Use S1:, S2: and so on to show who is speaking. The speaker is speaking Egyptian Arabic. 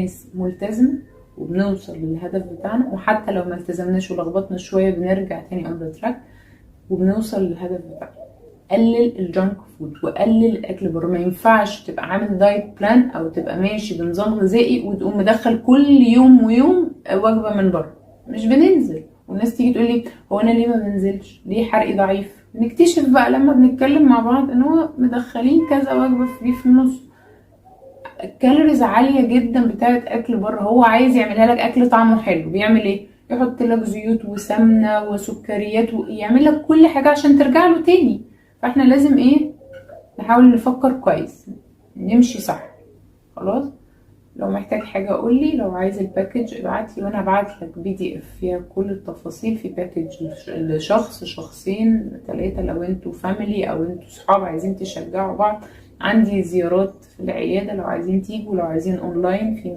S1: ناس ملتزمة وبنوصل للهدف بتاعنا، وحتى لو ما التزمناش ولخبطنا شوية بنرجع تاني on the track وبنوصل للهدف بتاعنا. قلل ال junk food وقلل الاكل بره. ما ينفعش تبقى عامل diet plan او تبقى ماشي بنظام غذائي وتقوم مدخل كل يوم ويوم وجبة من بره. مش بننزل. والناس تيجي تقول لي هو انا ليه ما بنزلش؟ ليه حرقي ضعيف؟ نكتشف بقى لما بنتكلم مع بعض ان هو مدخلين كذا وجبة في النص، calories عالية جدا بتاعت اكل بره. هو عايز يعملها لك اكل طعمه حلو، بيعمل ايه؟ يحط لك زيوت وسمنه وسكريات ويعمل لك كل حاجة عشان ترجع له تاني. فاحنا لازم ايه؟ نحاول نفكر كويس، نمشي صح. خلاص، لو محتاج حاجة قولي، لو عايز ال package ابعتلي وانا هبعتلك PDF فيها كل التفاصيل. في package لشخص، شخصين، 3، لو انتوا family او انتوا صحاب عايزين تشجعوا بعض. عندي زيارات في العيادة لو عايزين تيجوا، لو عايزين اونلاين في